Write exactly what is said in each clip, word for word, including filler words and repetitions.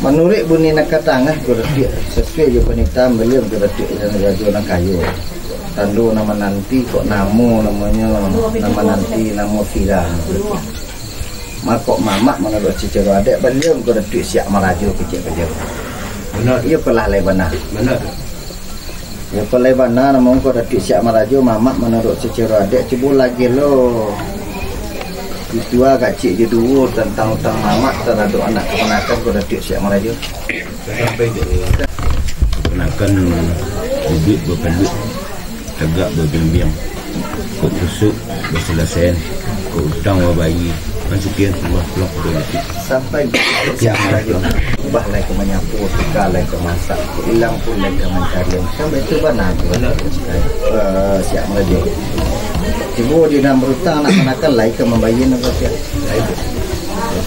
Manuruik bunyi nan ka tangah ko Datuak, sasuai jo panitahan baliau ko Datuak, nan rajo nan kayo. Tando nan mananti kok namo namonyo, nan mananti namo Fira. Mako mamak manuruik sacaro adaik baliau ko Datuak siap marajo kecek baliau. Bana. Iyo ko lah lai bana. Bana. Iyo ko lai bana, namo ko Datuak siap marajo, mamak manuruik sacaro adaik, cubo lagi lo. Ditua kacik jo duo tantang utang mamak taradok anak kapanakan ko Datuak siap marajo. Kapanakan duduak bapaluik, tagak babimbiang. Kok kusuk basalasaian, kok utang babayia, kan sakian rumah pulang ka Datuak. Sampai. Ya, Datuak. Ubah lai ka manyapu, tuka lai ka masak, ilang pun lai ka mancari. Sampai tu bana tu. Bana. Eh, siap marajo. Tibo di nan barutang nak manakan lai ka mambayia nan Datuak. Lai tu.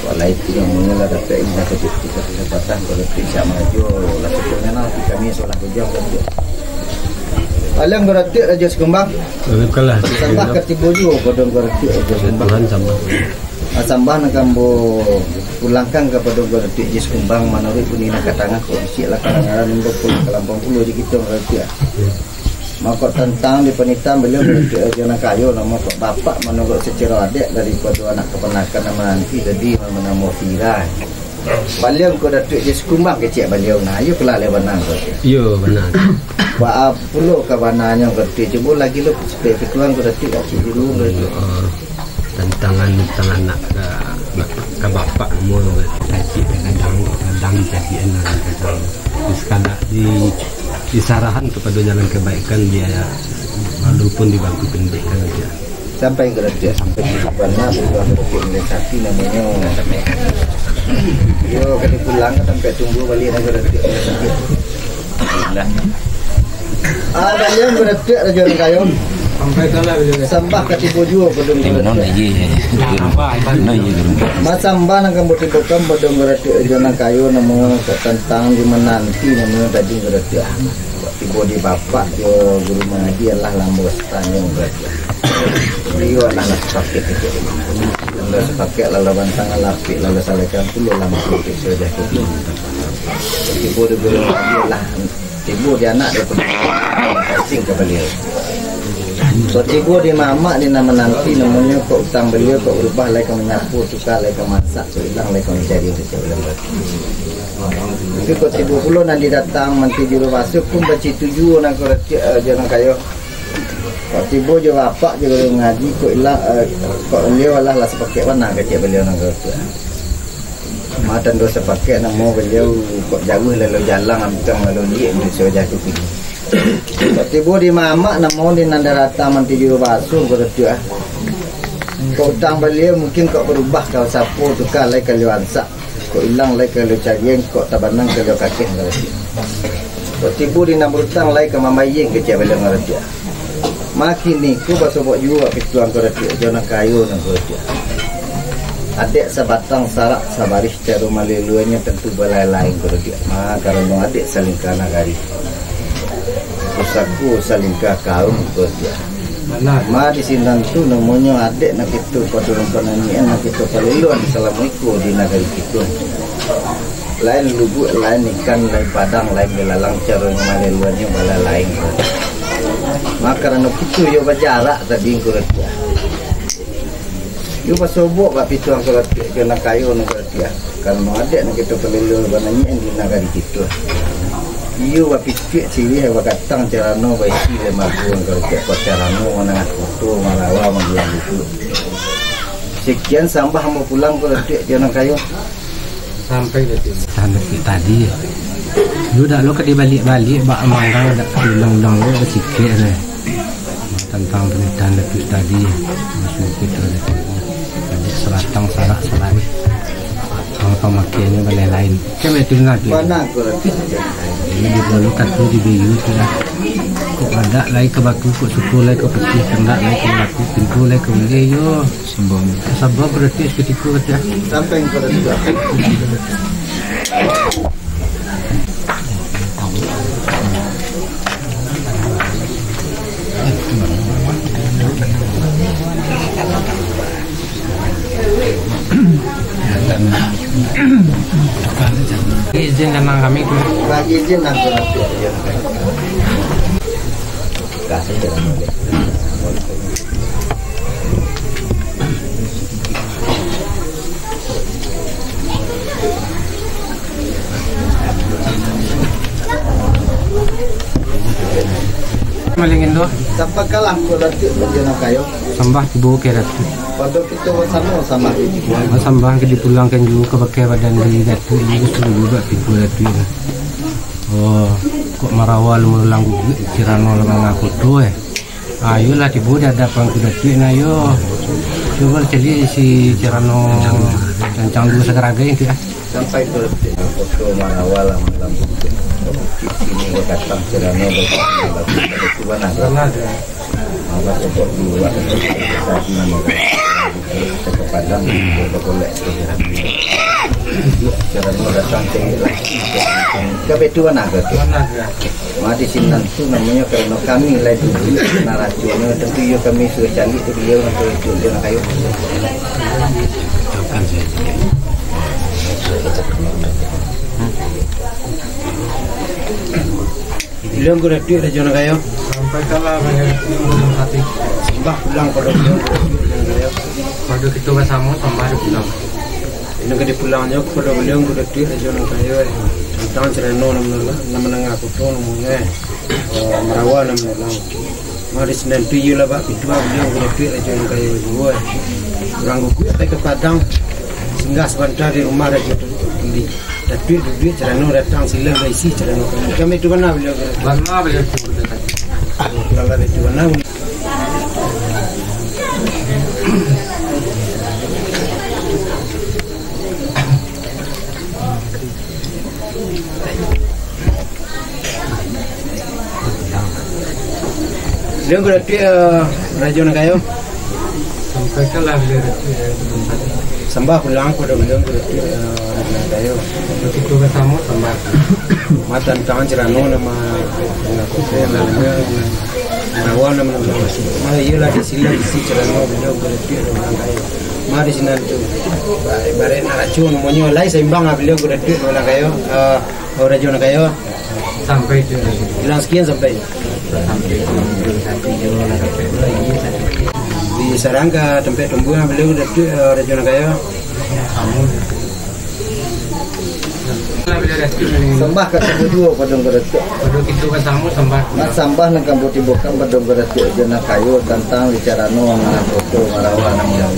Kok lai tu namonyo lah dapek indak kajut. Kita kesempatan kalau siap marajo lah cukup nana, kami solah bujang Datuak. Alang ko Datuak Rajo Sikumbang. Bukanlah. Sambah ka tibo juo ka Datuak Rajo Sikumbang. Tuhan sambah. Ah, sambah nan ka ambo pulangkan kapado Datuak Rajo Sikumbang, manuruik bunyi nan ka tangah, kok bisuak lah kalangaran, ambo pulang ka Lampang Pulo di kito Datuak. Mako tantang di panitahan baliau Datuak Rajo nan kayo, namo kok bapak manuruik sacaro adaik daripado anak kapanakan nan mananti tadi, nan banamo Fira. Baliau ko Datuak Rajo Sikumbang kecek baliau, nah, iyo ko lah lai bana ko. Iyo, bana. Baa pulo ka bananyo ko Datuak, cubo lagi lo, supayo pituan ko Datuak, kacik dulu ko Datuak. Ah, tantangan, tantangan nak ka, ka bapak namo kacik, kadang, kadang dicadian lah, kadang. Sakadar di, disarahan kapado jalan kabaikan, dia walaupun dibantu pendidikan aja. Sampai ko Datuak, sampai di bana, bukan Datuak Milih Sakti namonyo. Iyo, ka dipulang ka tampek tumbuah baliak nan ko Datuak Milih Sakti. Ah, baliau ko Datuak Rajo nan kayo. Sampai tu lah baliau. Sambah ka tibo juo ka Datuak. Di mano nak ye? Mano ye? Masambah nan ka ambo tibokan ka Datuak Rajo nan kayo, namo kok tantang di mananti namonyo tadi ko Datuak. Tibo di bapak jo guru mangaji alah lambo satanyo ko Datuak. Iyo lah, lah sapakek kecek. Lah sapakek, lah, lah bantang, lah lapik, lah, lah salaikan pulo lampu kecek dah tu. Tibo di guru mangaji lah, tibo di anak dia pun asing ka baliau. Kok tibo di mamak di nan mananti namonyo, kok utang baliau, kok barubah lai ka manyapu, tuka lai ka masak, kok ilang lai ka mancari, kecek baliau. Tapi kok tibo pulo nan didatang manti juru basuh pun bacituju nan ko Datuak, eh, jo nan kayo. Kok tibo jo bapak jo guru ngaji, kok ilang, eh, kok baliau alah lah sapakek bana kecek baliau nan ko Datuak. Ma tando sapakek namo baliau, kok jauah lalu jalang, ampiang lalu liek, di sojah tu kini. Kok tibo di mamak namo di nan datang manti juru basuh ko Datuak, ah. Kok utang baliau mungkin kok barubah ka sapo, tuka lai ka liau ansak. Kok ilang lai ka liau carian, kok tabanang ka liau kakeh, ko Datuak. Kok tibo di nan barutang lai ka mambayia kecek baliau ko Datuak. Ma kini ko basobok juo pituan ko Datuak, jo nan kayo nan ko Datuak. Adaik sabatang sarak sabarih, caro maleluannyo tantu balai-lain ko Datuak. Ma karano adaik salingka nagari, pusako salingka kaum ko Datuak. Ma di sinan tu namonyo adaik nan kito paturun pananyian, nan kito paleluan salamo iko di nagari kito. Lain lubuak, lain ikan, lain padang, lain bilalang, caro maleluannyo balai-lain. Ma karano kito yo bajarak tadi ko Datuak. Yo basobok bak pituan ko Datuak, jo nan kayo nan ko Datuak. Karano adaik nan kito palelu bananyian di nagari kito. Iyo bapituak siriah bagatang carano baisi lembago nan ko Datuak, kok carano manangah koto, marawa, mambulang buku. Sakian sambah ambo pulang ko Datuak, jo nan kayo. Sampai Datuak. Tahan Datuak tadi. Yo dak lo ka dibaliak-baliak, bak manggang dak ka diulang-ulang lo, basikek deh. Tantang panitahan Datuak tadi, masuak kito Datuak. Adaik sabatang sarak sabarih. Ang pamakaiannyo balai-lain. Kan baitu nah tu. Bana ko Datuak. Jadi di bulu katu di biyu tu lah. Kok adak lai ka baku, kok suko lai ka putiah, kandak lai ka balaku, pintu lai ka buliah, yo. Sambung. Sambung ko Datuak sakutiko, Datuak. Sampai ko Datuak. Izin tanah kami tu. Malingin tu. Sambah tibo ka Datuak. Pado kito basamo sambah. Sambah ka dipulangkan juo ka pakai badan dari Datuak, juo suruah juo tibo Datuak lah. Oh, kok marawa lah maulang guguak, carano lah mangaku tu, eh. Ayolah, tibo di adapan ku Datuak nah, yo. Cubo caliak isi carano cancang duo sagaragai tu, ah. Sampai tu Datuak, foto marawa lah maulang guguak. Sini gua datang carano, gua datang, gua datang, gua datang. Awas, pokok dua, kita ke Padang, kita boleh ke jalan. Jalan mau datang ke lah. Ka betu mana ke tu? Mana ke? Mah di sinan tu namonyo karano kami lai duduak naraconyo, tantu iyo kami suruah caliak tu, iyo nan tu, iyo nan kayo. Baliau Angku Datuak Rajo Nan Kayo. Sampaikanlah baliau Angku Datuak Rajo Nan Kayo. Sambah pulang pado baliau Angku Datuak Rajo Nan Kayo. Pado kito basamo sambah pulang. Ino ka dipulangnyo pado baliau Angku Datuak Rajo Nan Kayo, eh. Tantang carano nan manangah, nan manangah kuto namonyo, eh. Eh, marawa nan manangah. Mari sinan tu iyolah bak pituah baliau Angku Datuak Rajo Nan Kayo juo, eh. Urang guguak pai ka Padang, singgah sabanta di rumah Rajo Datuak. Datuak duduak carano datang, silang baisi carano kami. Kami tu bana baliau. Bana baliau tu. Kalau itu bana. Baliau Angku Datuak, eh, Rajo Nan Kayo. Sampaikanlah baliau Datuak, eh, tempat. Sambah pulang pado baliau Angku Datuak, eh, Rajo Nan Kayo. Kito basamo sambah. Mah tantang carano nan ma-, mangaku tu, nan ma-, marawa nan manangah. Mah iyolah di silang isi carano baliau Angku Datuak Rajo Nan Kayo. Mah di sinan tu. Ba-, ibarat naraco namonyo, lai saimbang lah baliau Angku Datuak Rajo Nan Kayo. Eh, Rajo Nan Kayo. Sampai tu. Bilang sakian sampai. Di sarang ka tampek tumbuah baliau Datuak, eh, Rajo Nan Kayo. Sambah ka tibo juo pado Angku Datuak. Pado kito basamo sambah. Nah, sambah nan ka ambo tibokan pado Angku Datuak Rajo Nan Kayo tantang di carano mangaku tu marawa nan manangah.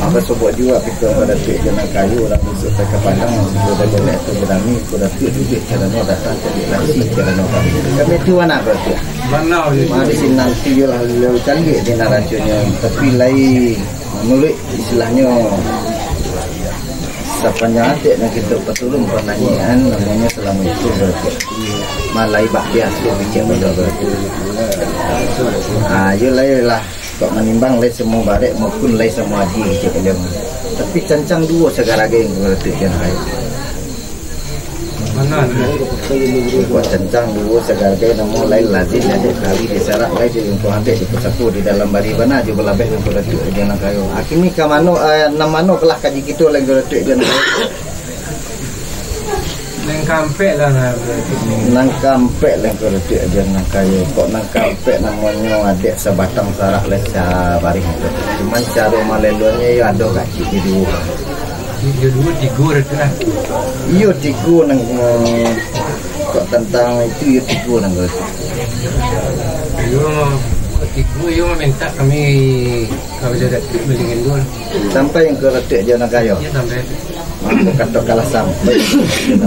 Apo sobok juo piko Angku Datuak Rajo Nan Kayo, urang bisuak pai ka Padang, sudah golek tu barani, Angku Datuak duduak carano datang, caliak lah isi carano kami. Kami tu bana, Angku Datuak. Bana, yo. Mari sinan tu iyolah baliau caliak di naraconyo, tapi lai manuruik istilahnyo, sapanjang adaik nan kito paturun pananyian, namonyo salamo itu, Angku Datuak. Mah lai bak biaso kecek pado Angku Datuak. Ah, yo lai lah. Kok manimbang lai samo barek maupun lai samo adie kecek baliau. Tapi cancang duo sagaragai Angku Datuak Rajo Nan Kayo. Bana tu. Kok cancang duo sagaragai namo lai lazim jadi kali di sarak lai di lingkuang adaik di pusako di dalam bari bana jo balabeh Angku Datuak Rajo Nan Kayo. Kini ka mano, eh, nan mano kalah kaji kito lai Angku Datuak Rajo Nan Kayo. Nan kaampek lah, nah, berarti. Nan kaampek lah Angku Datuak Rajo Nan Kayo. Kok nan kaampek namonyo adaik sabatang sarak lai sabarih tu. Cuman caro malelonyo yo ado kacik di duo. Iyo duo, tigo Datuak lah. Iyo tigo nan, eh, kok tantang itu iyo tigo nan Datuak. Iyo, tigo iyo mamintak kami ka Datuak bali ngendul. Sampai Angku Datuak Rajo Nan Kayo. Iyo sampai. Mako kato kalah sampai,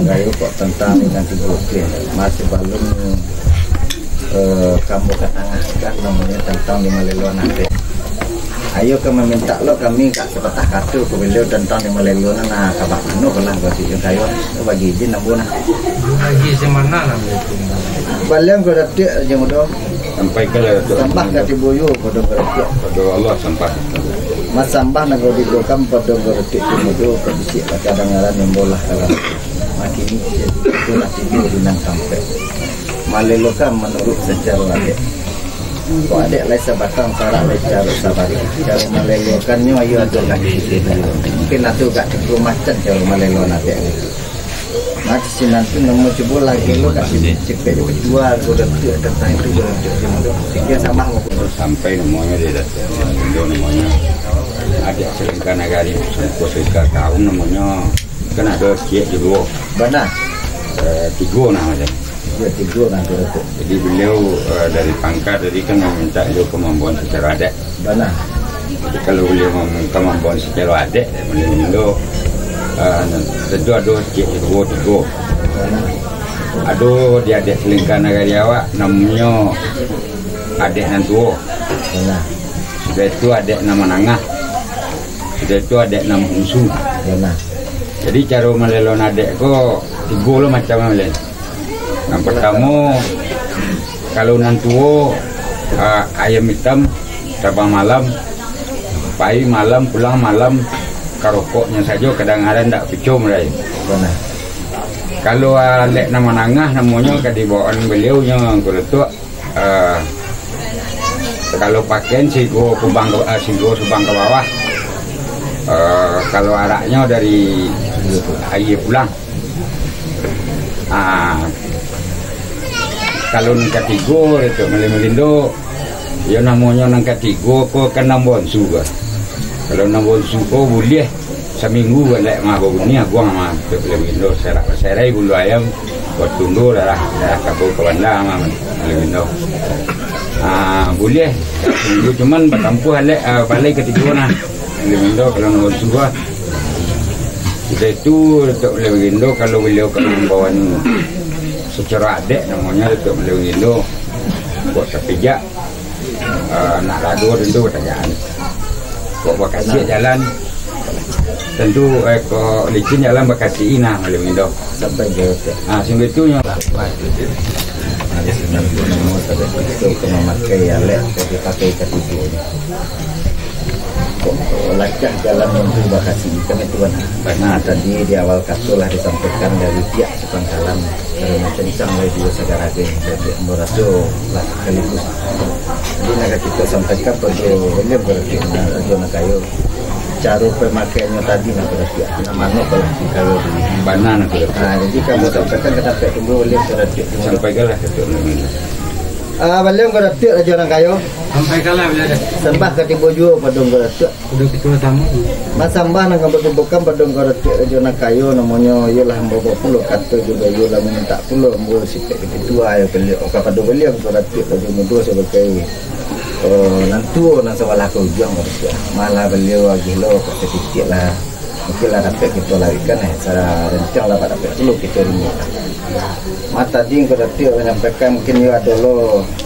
Rajo, kok tantang nan tigo tu, masih balum, eh, ka ambo katangahkan namonyo tantang di maleloan adaik. Ayo ka mamintak lo kami ka sapatah kato ka baliau tantang di maleloan, nah, ka bak mano pulang Angku Datuak Rajo Nan Kayo, tu bagi izin ambo nah. Bagi izin mano lah baliau tu? Baliau Angku Datuak Rajo Mudo. Sampaikanlah Datuak. Sambah ka tibo juo pado Angku Datuak. Pado Allah sambah. Masambah nan ka didoakan pado Angku Datuak Rajo Mudo, ka bisiak lah kadangaran, ambo lah kalam. Makini, itulah tibo di nan kaampek. Malelokan manuruik sacaro adaik. Kok adek lai sabatang, sarak lai carok sabari. Caro malelokannyo, iyo, ado kaki. Mungkin ado gak tigo macam caro maleloan adek. Mati sinan tu namo cubo lagi lo, kasi cipek jo ketua, ko Datuak tantang itu, ko Datuak cuma tu. Sekian, sambah. Sampai namonyo dia Datuak. Indo namonyo. Adek Selengka Nagari, Sungkuh Selengka Kaum namonyo. Kan ado ciek jo duo. Bana. Eh, tigo nah macam. Ya, tigo nah, ko Datuak. Jadi beliau, eh, dari pangka tadi kan minta beliau ka mambaok sacaro adek. Bana. Jadi, kalau beliau mem-, ka mambaok sacaro adek, beliau minta, eh, tentu ado ciek duo, tigo. Bana. Ado di adek Selengka Nagari awak, namonyo adek nan tuo. Bana. Sudah itu adek nan manangah. Sudah itu adek nan bunsu. Bana. Jadi, caro maleloan adek ko tigo lo macam, Malin. Yang pertamo, kalau nan tuo, ah, ayam hitam, tabang malam, pai malam, pulang malam, karokoknyo sajo, kadangaran dak picom lai. Bana. Kalau alek nan manangah namonyo ka dibaokan baliau nyo, ko Datuak, ah, kalau pakaian sigo kubang ka, ah, sigo subang ka bawah. Ah, kalau araknyo dari aia pulang. Ah, kalau nan katigo, Datuak Malin Bagindo, iyo namonyo nan katigo ko kan nan bonsu ko. Kalau nan bonsu ko buliah saminggu alek mah babuni aguang mah, Datuak Malin Bagindo, sarak basarai bulu ayam, buek tundo darah, darah kabau ka banda mah, Malin Bagindo. Ah, buliah saminggu, cuman batampuah alek, ah, balai katigo nah. Malin Bagindo, kalau nan bonsu ko. Sudah itu, Datuak Malin Bagindo, kalau baliau ka mambaokan sacaro adek namonyo, Datuak Malin Bagindo, buek tapijak, eh, nak lado tentu batanyakan. Kok bakasiak jalan, tentu, eh, kok licin jalan bakasiak nah, Malin Bagindo. Sampai jo Datuak. Ah, sing itu nyo. Ada sembilan puluh lima sampai itu ka mamakai alek ka dipakai katigo nyo. Kok lacak jalan menuju bakasi, kan itu kan. Nah, tadi di awal kato lah disampaikan dari pihak pangkalan, karano kencang lai juo sagarajo, jadi ambo raso lah sekaligus. Jadi, nak kito sampaikan pado William, kalau kito nak, rajo nan kayo, caro pamakaiannyo tadi, nak, kalau kito, nak mano kalau kito kayo dulu. Bana, nak, kalau kito. Nah, jadi, kamu sampaikan ka tampek dulu, William, kalau kito. Sampaikanlah ka tampek dulu. Ah, William, kalau kito, rajo nan kayo. Sampaikanlah, William. Sambah ka tibo juo pado kalau kito. Udah ketua tamu. Masambah nan ka batubukan pado Ngku Datuak Rajo Nan Kayo, namonyo iyolah ambo bapulo kato juo, iyolah mamintak pulo ambo sipek ketua, yo, baliau, ka pado baliau Ngku Datuak Rajo Mudo sabagai, oh, nan tuo nan sabalah ka ujuang, Ngku Datuak. Malah baliau agih lo ka satitiak lah. Mungkin lah dapek kito larikan, eh, sarancang lah dapek pulo kito rindukan. Mah tadi Ngku Datuak manyampaikan, mungkin iyo ado lo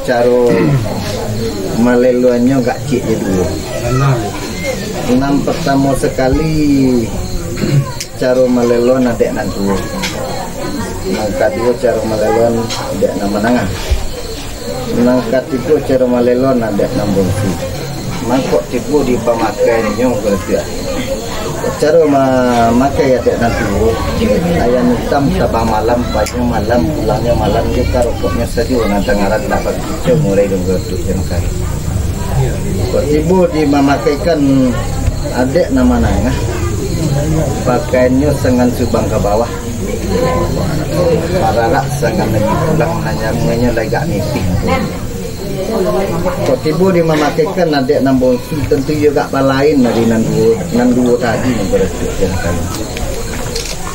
caro maleloannyo gak ciek je dulu. Nan partamo sakali, caro maleloan adek nan tuo. Nan kaduo, caro maleloan adek nan manangah. Nan katigo, caro maleloan adek nan bonsu. Mangkok tibo di pamakaiannyo, Ngku Datuak. Caro mamakai adek nan tuo, ayam itam tabang malam, painyo malam, pulangnyo malam, jo karokoknyo sajo, nan tangaran tak bakicau murai dong Ngku Datuak Rajo Nan Kayo. Kok tibo di mamakaikan adek nan manangah, pakaiannyo sangan subang ka bawah. Pararak sangan lagi pulang, hanyo, hanyo lagak nipih. Kok tibo di mamakaikan adek nan bonsu, tantu iyo gak balain dari nan duo, nan duo tadi nan baratuak jo nan kayo.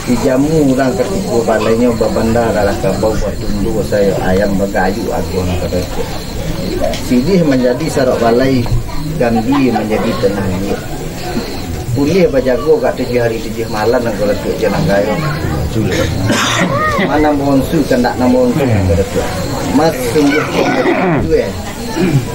Dijamu urang katigo balainyo babanda darah kabau, batundo sayo ayam, bagayuak aguang nan baratuak. Silih manjadi sarok balai, gambia manjadi tanah liek. Buliah bajago gak tujuah hari tujuah malam nan Ngku Datuak Rajo Nan Kayo. Mano bonsu kandak nan bonsu Ngku Datuak. Mas sungguah tu, eh.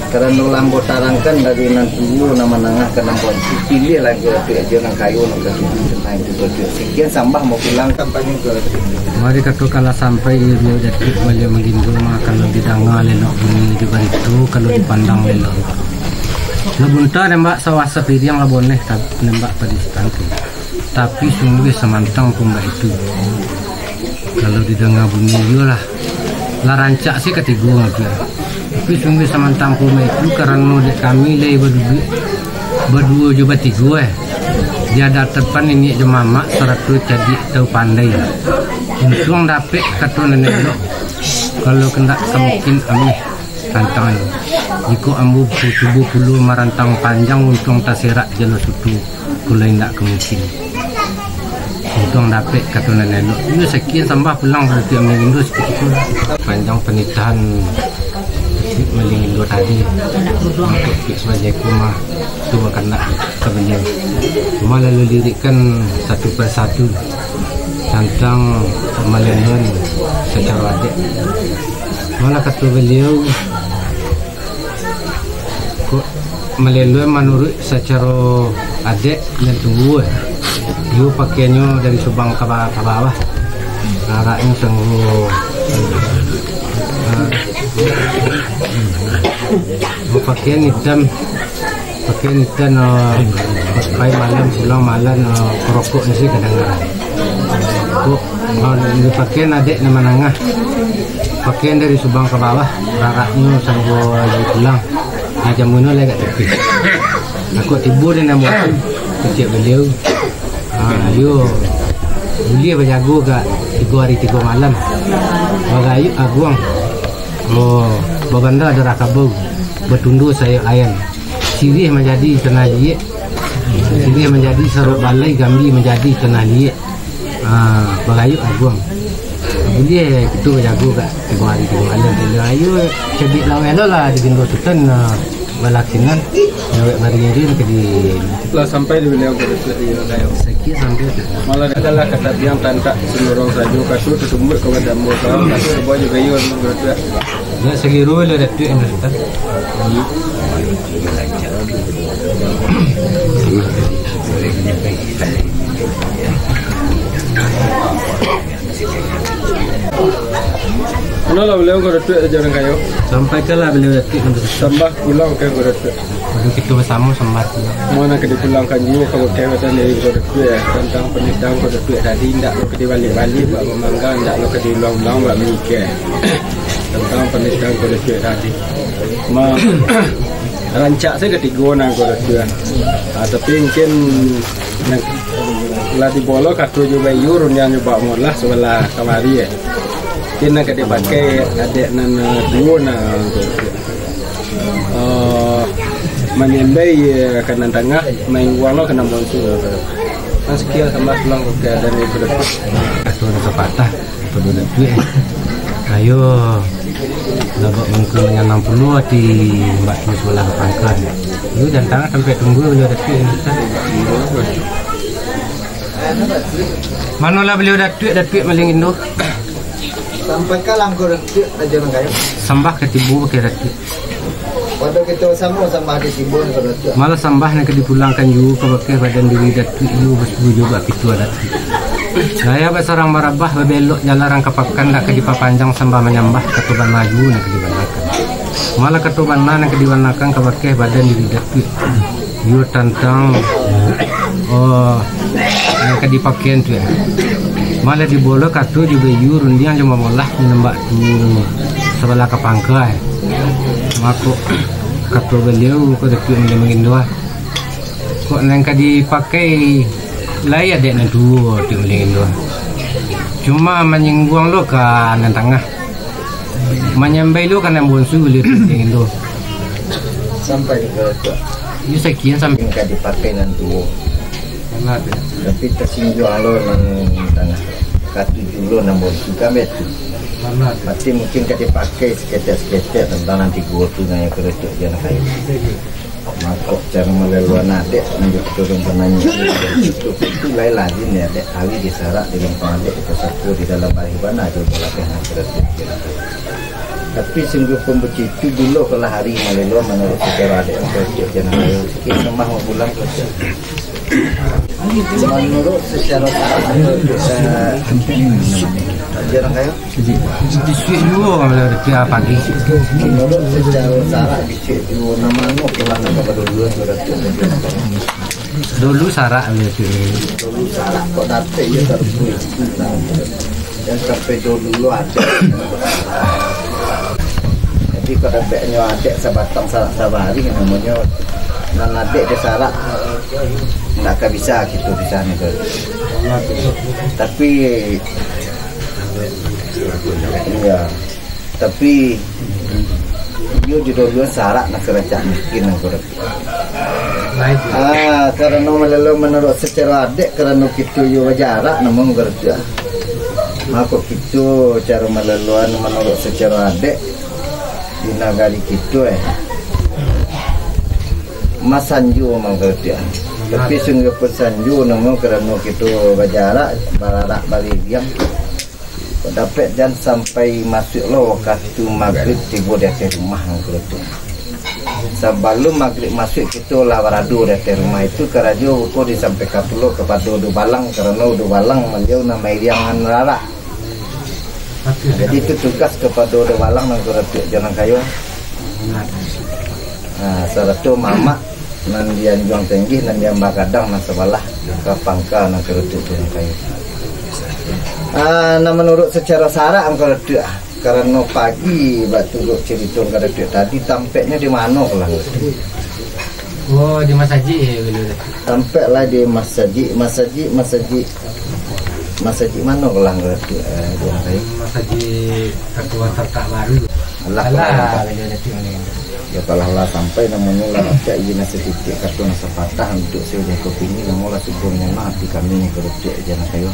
Karano lah ambo tarangkan dari nan tuo, nan manangah ka nan bonsu. Pilihlah Ngku Datuak Rajo Nan Kayo, nan katuju, nan itu Ngku Datuak. Sakian sambah mau pulang kampanye Ngku Datuak. Mari kato kalah sampai, iyo Datuak Rajo Nan Kayo, kalau didanga lelok bunyi di barito, kalau dipandang lelok. Lah bunta nembak sawah sapiriang lah boneh tab-, nembak padi satangkai. Tapi sungguah samantang pun baitu. Kalau didanga bunyi, iyolah. Lah rancak se katigo Ngku Datuak. Tapi sungguah samantang pun itu, karano dek kami lai baduduak baduo jo batigo, eh. Di adapan niniak jo mamak sarato cadiak tau pandai. Untuang dapek kato nan elok, kalau kandak ka mungkin ameh tantangan. Jikok ambo cubo pulo marantang panjang, untuang taserak jalo suto. Pulai indak ka mungkin. Untuang dapek kato nan elok. Iyo, sakian sambah pulang ka Datuak Maliang Indo sakutiko. Panjang panitahan Datuak Maliang Indo tadi. Untuak Datuak sabagai kumah tu bakanak ka baliau. Cuma lalu lirikkan satu persatu tantang malelon sacaro adat. Malah kato baliau, Kok malelon manuruik sacaro adat nan tuo, eh. Iyo pakaiannyo dari subang ka ba-, ka bawah. Raraknyo sanggo, eh, bapakaian itam, pakaian itam, eh, pai malam, pulang malam, eh, korokoknyo se kadangaran. Kok, eh, pakaian adat nan manangah. Pakaian dari subang ka bawah, raraknyo sanggo lai pulang. Nah, jamuanyo lai agak tipih. Nah, kok tibo di namo tu, kecek baliau. Ha, iyo, buliah bajago agak tigo hari tigo malam. Bagayuik aguang. Oh, babanda darah kabau, batundo sayok ayam. Siriah manjadi tanah liek. Siriah manjadi sarok balai, gambia manjadi tanah liek. Ah, bagayuik aguang. Buliah kito bajago agak tigo hari tigo malam. Ayo, cadiak laweh lo lah di Gendo Sutan, ah, balaksinan. Jawek barinyo di. Lah sampai di baliau ka Datuak di Rangkayo. Sakian sampai tu. Malah adalah katabiang tantak sinurang sajo, kaso tatumbuak ka badan ambo, kaso tabuah jo gayo ambo ka Datuak. Nak sagiro lah Datuak yang Sutan. Manolah baliau ka Datuak Rajo Rangkayo. Sampaikanlah baliau Datuak ka Datuak. Sambah pulang ka Datuak. Pado kito basamo sambah pulang. Mano ka dipulangkan juo ka bakeh badan dari ka Datuak, tantang panitahan ka Datuak tadi, indak lo ka dibaliak-baliak bak mamangga, indak lo ka diulang-ulang bak mamikir. Tantang panitahan ka Datuak tadi. Ma-, rancak sajo katigo nan ka Datuak. Ah, tapi mungkin nan lah dibolo kato jo bayu rundiang jo bak molah sabalah kamari, eh. Mungkin nan ka dipakai adat nan, eh, duo nan, eh, manyambai, eh, ka nan tangah, maingguang lo ka nan bonsu. Nan sakian sambah pulang ka keadaan itu. Kato nan sapatah. Pado Datuak, eh. Ayo, labak mangko manyanang pulo ati Mbak tu sabalah ka pangka. Yo, jan tangah sampai tunggu baliau Datuak, eh. Manolah baliau Datuak, Datuak Maliang Indo. Sampaikanlah ka Datuak Rajo Rangkayo. Sambah katibo bakeh Datuak. Pado kito samo sambah di tibo nan ka Datuak. Malah sambah nan ka dipulangkan juo ka bakeh badan diri Datuak, iyo basuo juo bak pituah Datuak. Gaya basarang barabah, babelok jalan rangkapakan, ndak ka dipapanjang sambah manyambah, kato bana juo nan ka dibanakan. Malah kato bana nan ka dibanakan ka bakeh badan diri Datuak. Iyo tantang, oh, nan ka dipakaian tu, yo. Malah dibolo kato jo bayu rundiang jo mamolah nambak tu sabalah ka pangka, eh. Mako, kato baliau ka Datuak Maliang Indo, ah. Kok nan ka dipakai lai adat nan tuo Datuak Maliang Indo, ah. Cuma manyingguang lo ka nan tangah. Manyambai lo ka nan bonsu baliau Datuak Maliang Indo. Sampai di Datuak. Iyo sakian sampai. Ka dipakai nan tuo. Tapi tasingguang lo nan tangah. Katuju lo nan bonsu kan betu. Mati mungkin ka dipakai saketek-saketek tantang nan tigo tu nan ka Datuak Rajo Rangkayo. Mako, caro malelon adat, manunjuak urang bananyo. Itu, itu lain lagi ni adat, ari disarak di lingkuang adat, kita sapu di dalam barih bana, jo balakang adat. Tapi sungguah pun bacitu, bilo kalah ari malelon manuruik sacaro adat, sikit lamah mapulang. Manuruik sacaro sarak, Rajo Rangkayo. Bisuak juo urang lah Datuak pagi. Manuruik sacaro sarak, bisuak juo, nan mano pulang nan ka badulu tu Datuak? Dulu sarak lah Datuak. Dulu sarak, kok dapek iyo tarbuih. Jan sampai dulu lo ado. Jadi, kok dapeknyo adek sabatang sarak sabari namonyo, nan adek jo sarak, ndak ka bisa kito pisah ni tu. Tapi, iya, tapi, iyo di dulu sarak nak karancak mungkin, angku Datuak. Ah, karano malelo manuruik sacaro adek, karano kito iyo bajarak namonyo, angku Datuak. Mako kito caro maleloan manuruik sacaro adek di nagari kito, eh. Masanjo mangko, angku Datuak. Tapi sungguahpun sanjo namonyo karano kito bajarak, bararak baririang. Dapek jan sampai masuak lo wakatu magrib tibo di ateh rumah, angku Datuak. Sabalum magrib masuak, kito lah barado di ateh rumah. Itu karajo ko disampaikan pulo kapado Uda Balang, karano Uda Balang baliau nan mairiangan rarak. Jadi, itu tugas kapado Uda Balang, angku Datuak jo nan kayo. Nah, sarato mamak nan di anjuang tenggih, nan di amba gadang, nan sabalah ka pangka, nan angku Datuak jo nan kayo. Ah, nan manuruik sacaro sarak, angku Datuak, karano pagi, bak turuik carito angku Datuak tadi, tampeknyo di mano ko lah, angku Datuak? Oh, di masajik, eh, baliau tu. Tampek lah di masajik, masajik, masajik. Masajik mano ko lah, angku Datuak, eh, jo nan kayo? Masajik Katua Tartak Baru. Alah, alah, alah. Baliau Datuak maliang. Yo, kalau lah sampai namonyo lah, cak iyo nan satitiak kato nan sapatah untuak sajo kopi ni, namo lah sudah manyanang ati kami ni, angku Datuak jo nan kayo.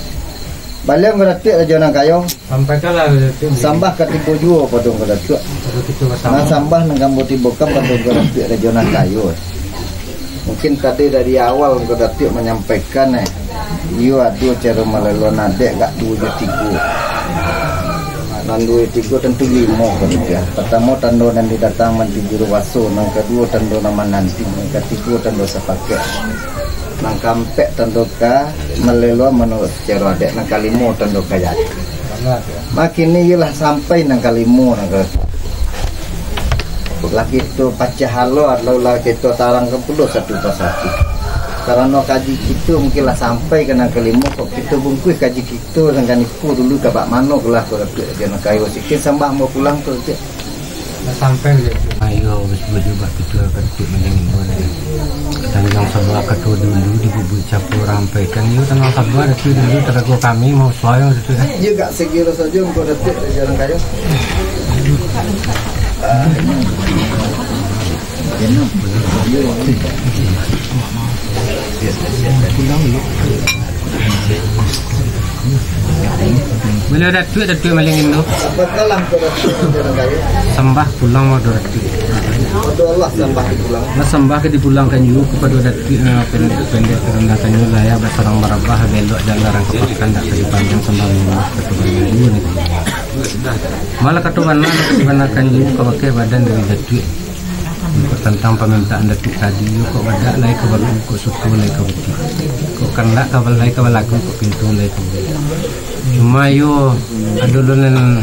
Baliau, angku Datuak jo nan kayo. Sampaikanlah, angku Datuak. Sambah ka tibo juo pado angku Datuak. Pado kito basamo. Nah, sambah nan ka ambo tibokan pado angku Datuak jo nan kayo. Mungkin tadi dari awal angku Datuak manyampaikan, eh, iyo ado caro maleloan adek agak duo jo tigo. Nan duo jo tigo tantu limo, angku Datuak. Partamo tando nan didatang manti juru baso, nan kaduo tando nan mananti, nan katigo tando sapakek, nan kaampek tando ka maleloan manuruik sacaro adek, nan kalimo tando ka jadi. Mako kini iyolah sampai nan kalimo, nan ka, lah kito pacah alo, lah kito tarangkan pulo satu pasatu. Karano kaji kito mungkin lah sampai ka nan kalimo, kok kito bungkuih kaji kito nan kanipo dulu ka bak mano ko lah, angku Datuak jo nan kayo. Sakian sambah ambo pulang, angku Datuak. Lah sampai baliau tu. Ayo, basuo jo bak kito ka Datuak maliang indu. Tanjuang sabuah kato dulu, dibubuik capo urang ampaikan. Iyo, tanang sabuah, Datuak dulu, tarago kami mau suai, Datuak. Iyo, agak sagiro sajo, angku Datuak, jo nan kayo. Baliau Datuak, Datuak maliang indu. Sambah pulang pado Datuak. Lah sambah ka dipulangkan juo kapado Datuak, eh, pendek-pendek, karano kanyo lah, yo, basarang barabah, belok jalan rangkap, kandak ka dipanjang, sambah manyambah, kato bana juo ni. Malah kato bana, kato bana kanyo kabakeh badan dari Datuak. Kok tantang pamintaan Datuak tadi, iyo kok badak lai ka balaku, kok suko lai ka bukik. Kok kandak ka balai ka balaku, kok pinto lai ka bukik. Cuma iyo ado lo nan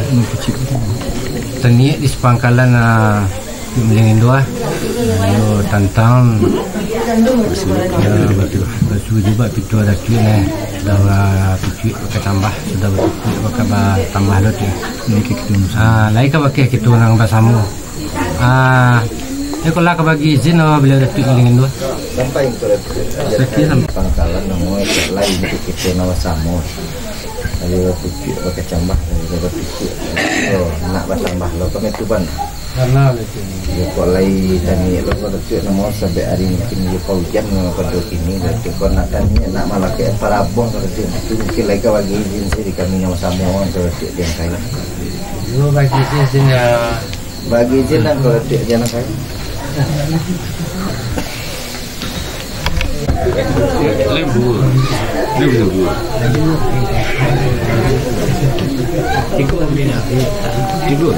taniek di sapangkalan, ah, Datuak maliang indu, ah. Iyo tantang, yo, batu, batu jubak pito Datuak neh. Sudah, ah, Datuak bakatambah, sudah Datuak bakatambah lo tu. Ah, lai ka bakeh kito nan basamo. Ah, yo, kok lah ka bagi izin, oh, baliau Datuak maliang indu. Sampai tu Datuak. Sakian sampai. Pangkalan namo lain tu kito nan basamo. Ayo Datuak bakatambah, ayo Datuak. Oh, nak batambah lo kami tu, Ban. Karano Datuak. Yo, kok lai taniek lo ko Datuak namo sabek ari mungkin yo paujan namo pado kini Datuak. Kok nak taniek, nak malakek parabang ko Datuak, itu mungkin lai ka bagi izin sajo di kami nan basamo ko Datuak, jan kayo. Yo, bagi izin, izin yo. Bagi izin lah kalau Datuak, jan kayo. Lembu. Lembu. Tigo. Tigo.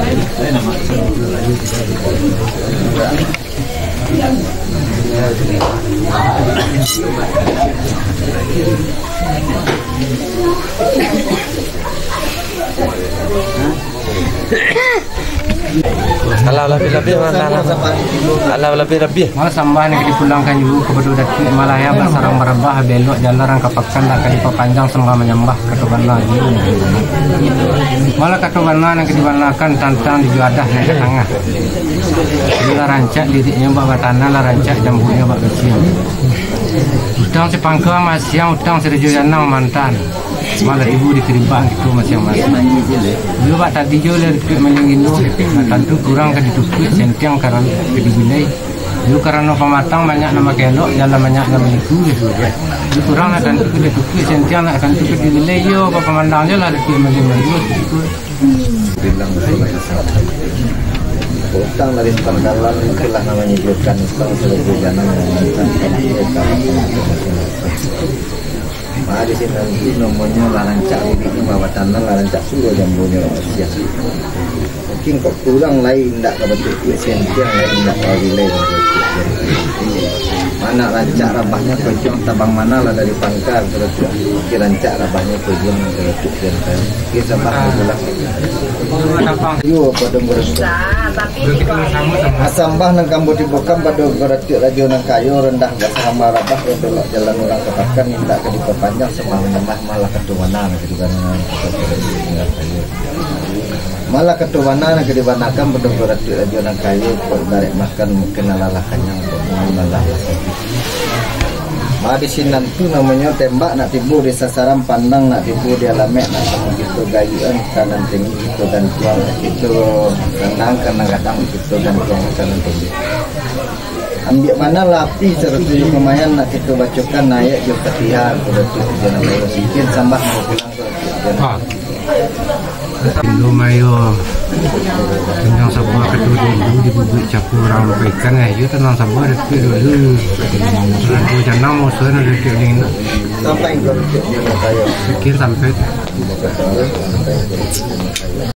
Alah, labiah-labiah, alah, alah. Alah, labiah-labiah. Malah sambah nan ka dipulangkan juo kapado Datuak, malah yo basarang barabah, belok jalan rang ka pakan, ndak ka dipapanjang, sambah manyambah, kato bana juo. Malah kato bana nan ka dibanakan tantang di juadah nan ka tangah. Jadi lah rancak liriknyo bak batanah, lah rancak jambunyo bak bisiang. Utang sapangka masiang, utang sarajo janang mantan. Malah tibo di karibaan kito masiang-masiang. Iyo, bak tadi jo lah Datuak Malin Gindo, nah, tantu kurang ka ditukuik, sentiang karano ka dibilai. Iyo, karano pamatang banyak nan bakelok, jalan banyak nan baliku. Iyo, kurang lah tantu ka ditukuik, sentiang lah tantu ka dibilai. Iyo, bapamandang jo lah Datuak Malin Gindo. Bilang utang dari pangkalan, itulah namonyo juo kan, utang sarajo janang. Nah, di sinan tu namonyo lah rancak bibiknyo, bak batanah lah rancak pulo jambunyo, siap. Mungkin kok kurang lai indak ka batukuik, sentiang lai indak ka bilai. Mana rancak rabahnyo, pajuang tabang mano lah dari pangka, mungkin rancak rabahnyo, pajuang ka batukuik. Mungkin sambah pulang. Yo, pado Datuak. Sambah nan ka ambo tibokan pado Datuak Rajo Nan Kayo, randah basarang barabah, yo, belok jalan urang ka pakan, indak ka dipapanjang, sambah manyambah, malah kato bana nan ka dibanakan. Malah kato bana nan ka dibanakan pado Datuak Rajo Nan Kayo, kok ibarat makan, mungkin alah lah kanyang, kok minum alah lah sadih. Mah di sinan tu namonyo tembak nak tibo di sasaran, pandang nak tibo di alamat, nak tibo kito gayuan ka nan tinggi, kito gantuang, kito tandang ka nan gadang, kito gantuang ka nan tinggi. Ambiak mano lah api sarato jo kumayan, nak kito bacokan ayat jo Fatihah, kito tu jo nan baru. Mungkin sambah pulang. Ha. Indo mayo, tendang sabuah katu dulu di bubuk caku urang lupa ikan, eh. Iyo, tendang sabuah ada tu dulu. Dua janang musuh ada tu dingin. Sampai ke Datuak Rajo Nan Kayo. Mungkin sampai.